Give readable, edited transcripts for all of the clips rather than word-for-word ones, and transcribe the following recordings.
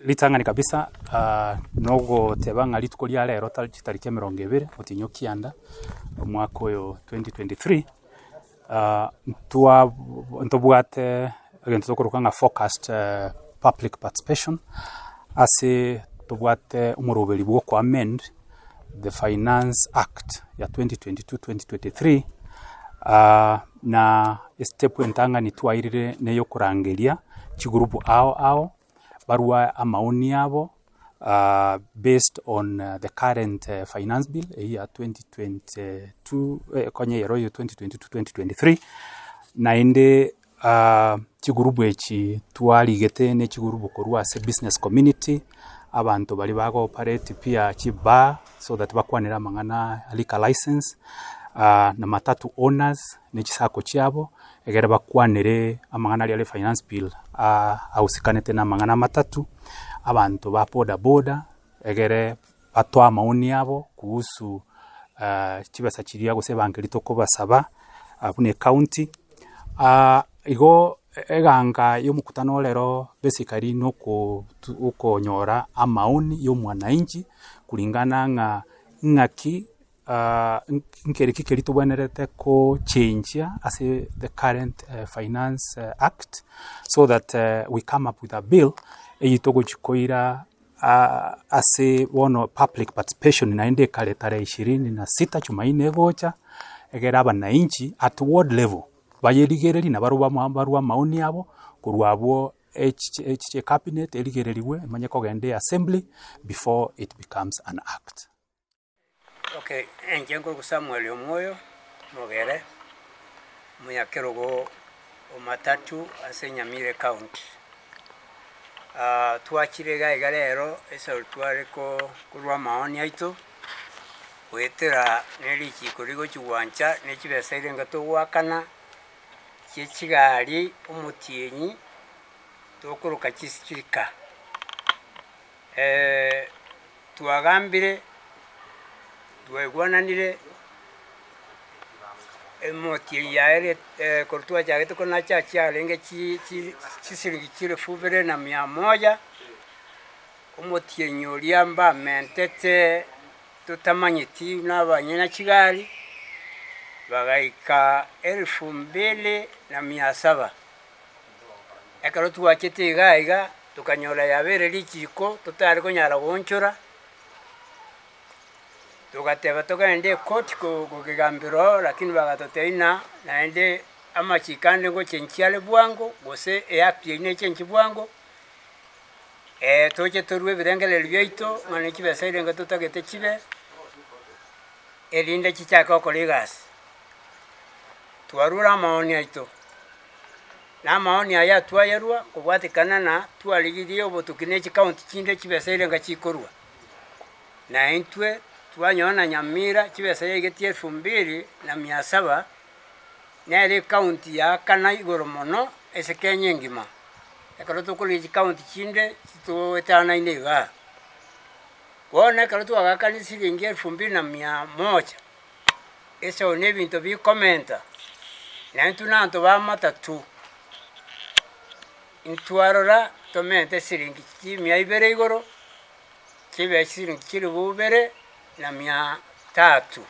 Ritang'ani kabisa nogoteba ng'a rituko ria rero tari chitariki emerongo ebere otienyi o kianda omwaka oyo 2023, ntwa ntobwate egento tokoroka ng'a focused public participation ase tobwate omoroberi bwa oko amend the finance act ya 2022-2023, na estep entang'ani twairire na eyokorangeria chigurupu ao ao. Barue amaoni abo based on the current finance bill eyio ya 2022 konya ero ya 2022-2023, naende chigurubu echi twarigete ne chigurubu korwa ase business community, abanto baria bago operate pia chibar so that bakwanere amang'ana a liquor license, na matatu owners ne chisacco chiabo. Ekero bakwanire amang'ana aria are finance bill ahusikanete na amang'ana amatatu, abanto ba boda boda egere batoe amaoni abo kuhusu chibesa chiria gose ebango eria tokobasaba buna ecounty. Igo eganga ya omokutano ore ero basically na oko okonyora amaoni ya omwananchi kulingana ng'a ng'aki. Nkeri ki keria tobwenerete kochenjia ase the current finance act so that we come up with a bill eywo togochi koira ase bono public participation naende ekare tarehe ishirini na sita jumaine egocha, egere abananchi at ward level bayerigererie na barobwo barwe amaoni abo korwa abwo echiche ecabinet erigereriwe emanye kogenda eassembly before it becomes an act. Okay, inche nkorokwa Samuel Omwoyo Mogere, omonyakerogo o Matatu ase Nyamira Ecounty. Twachire iga iga rero esegi tware ko korwa amaoni aito, goetera ne richiko rigochi gwancha ne chibesa erenga togoakana, chie chigari omotienyi tokoroka chispeaker. Twagambire, twaigwananire, emotienyi yaye korwa twachagete konacha chiarenge chi- chi chisiringi chielfu ibere na mia moja, omotienyi oria mbamentete totamanyeti buna abanyene chigari, bagaika elfu mbili na mia saba. Ekero twachete iga iga, tokanyora yabeire richiko totare konyara goonchora, togateba togende ekoti ko kogambera oo lakini bagatotebia ng'a naende amachiko ande ngochenchia are bwango gose eact eywo nechenchi bwango, toche torue ebirengererio biaito ng'a ne chibesa erenga totagete chibe, erinde chichake gokora egasi. Twarure amaoni aito. Na amaoni aya atwayerwa kobwatekana na twarigirie obotuki ne chikaunti chinde chibesa erenga chikorwa. Na intwe twanyora na Nyamira chibesa yaigetie elfu mbili na mia saba, nere ekaunti ya kana igoro mono ase Kenya engima. Ekero tokorigia chikaunti chinde chitoetanaine igaa. Bono ekero twagakanire siringi elfu mbili na mia moja. Esau na ebinto bikomenta, na intwe nabanto b'amatatu, intwarora tomente siringi chimia ibere igoro, chibe siringi chilifu ibere na mia tatu.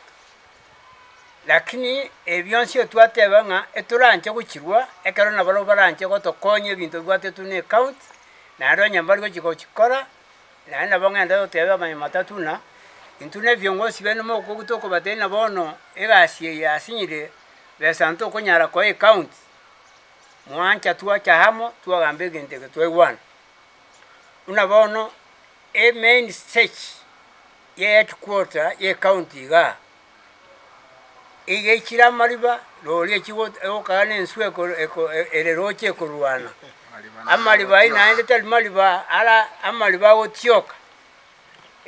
Lakini ebi bionsi etwateba ng'a etoranche gochirwa ekero nabarabwo baranche gotokonya ebinto bibwatetwe na ecounty, naende onye mbari gochi gochikora. Naende nabo ng'ende gotebia abanyamatatu ng'a, intwe na ebiongosi baino mokogu tokobatebia ng'a bono egasi eye yasinyire, besa ntokonyara koa ecounty, mwancha twacha amo twagamba egento eke twaigwana. Buna bono emain stage ya headquarter ya ecounty igaa, iga echire amariba rori echigo egokana na enswe eko eko ere roche ekorwana. Amariba ayio naende tari mariba ara amariba agotioka,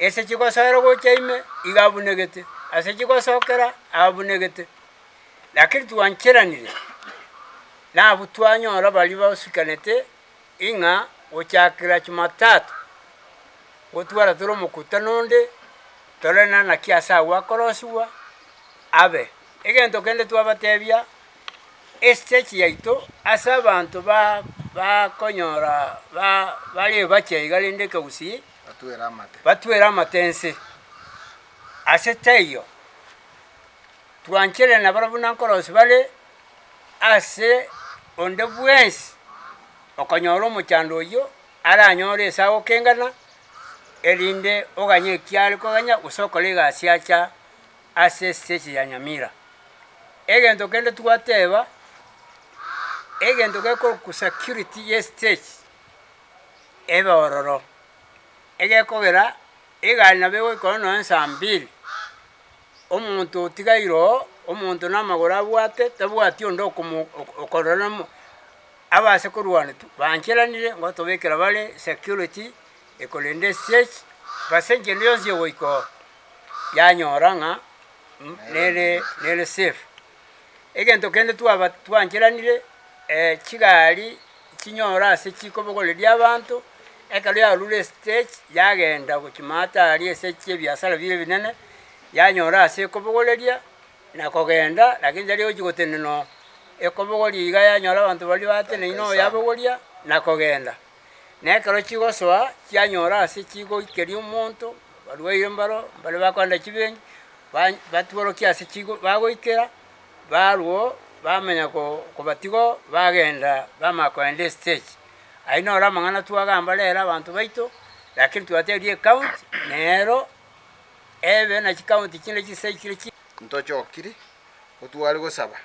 ase chigosoera gocha ime iga abunegete, ase chigosokera abunegete. Lakini twancheranire, na abwo twanyora baria basukanete ing'a gochakera jumatatu, gotwara tore omokutano onde. Tore na naki ase agwo akorosigwa abe. Egento kende twabatebia, Estage yaito ase abanto ba bakonyora ba bare ebache iga rende ekegusii, batwere amate ense. Ase taiyo, twancherire nabarabwo buna nkorosia bare ase onde bwensi okonyora omochando oyio, aranyore ase agokengana, erinde oganye eki are koganya gose okore egasi acha ase estage ya Nyamira. Egento kende twateba, egento gekorokwa security ya estage, ebe ororo, egekogera egari nabo egoikora nonye saa mbili, omonto otigaire oo, omonto na amagoro abwate, tabwati onde okomo okorora mo abase korwana tu, bancheranire ngotobekera bare security ekorenda estage, base enchera yonsi egoika oo, yanyora ng'a nere nere safe. Egento kende twaba twancheranire chigari chinyore ase chikobogoreria abanto, ekero yarure estage yagenda gochia maate aria ase chiebiasara bire ebinene, yanyora ase ekobogoreria na kogenda lakini tari gochia gotenena oo, ekobogoria iga yanyora abanto baria bateneine oo yabogoria na kogenda. Na ekero chigosoa chianyora ase chigoikeria omonto, barwaire mbaro, mbare bakoenda chibenki, ba batworokia ase chigo bagoikera, barwa oo, bamanya ko kobatiga oo, bagenda bamanya kogenda estage. Ayio noro amang'ana twagamba rero abanto baito, lakini twatebirie ecounty nero ebe na chicounty chinde chinse chire chi. Ntochokiri, otware gosaba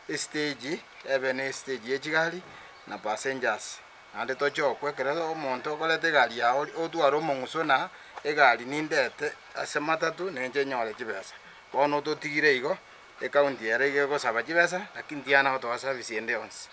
estage ebe na estage ye chigari na passengers. Naende tochokwe ekero omonto okoreta egari yao otware omong'uso na egari nindete ase matatu nenche nyore chibesa. Bono ototigire igo, ecounty ere iga egosaba chibesa lakini tiana gotoa service ende yonsi.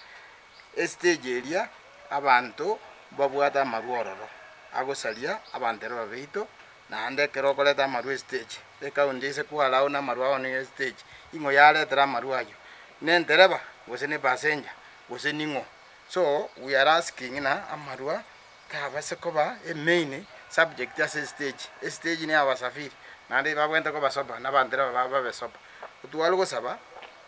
Estage eria abanto mbabwate amarwa ororo, agosaria abantereba baito, naende ekero okoreta amarwa estage, ecounty ase kwarao na amarwa ao nigo estage, ing'o yaretera amarwa aywo, ne entereba gose ne passenger gose ning'o. So we are asking ng'a amarwa tabase koba emain subject ase estage, estage ne ya abasafiri naende babwenerete koba sober na abantereba babo babe sober. Otware gosaba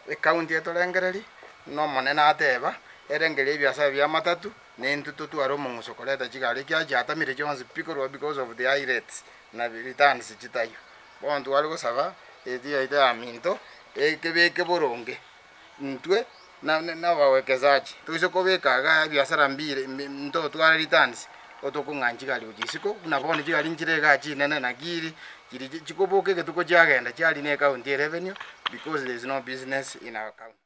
ecounty etorengererie buna omonene ateba, erengererie ebiasara bia matatu na intwe totware omong'uso koreta chigari ekiagera chiatamire chionsi pi korwa because of the high rates na returns chitaiyo. Bono tware gosaba eti yaito ya minto ekebeke boronge. Intwe nabawekezaji, toise kobeka igaa ebiasara mbire ntotware returns, otokong'anya chigari gochia isiko, buna bono chigari nchire igaa chinene naki iri chiri chikoboka egetuko chiagenda chiarina ecounty erevenue because there is no business in our county.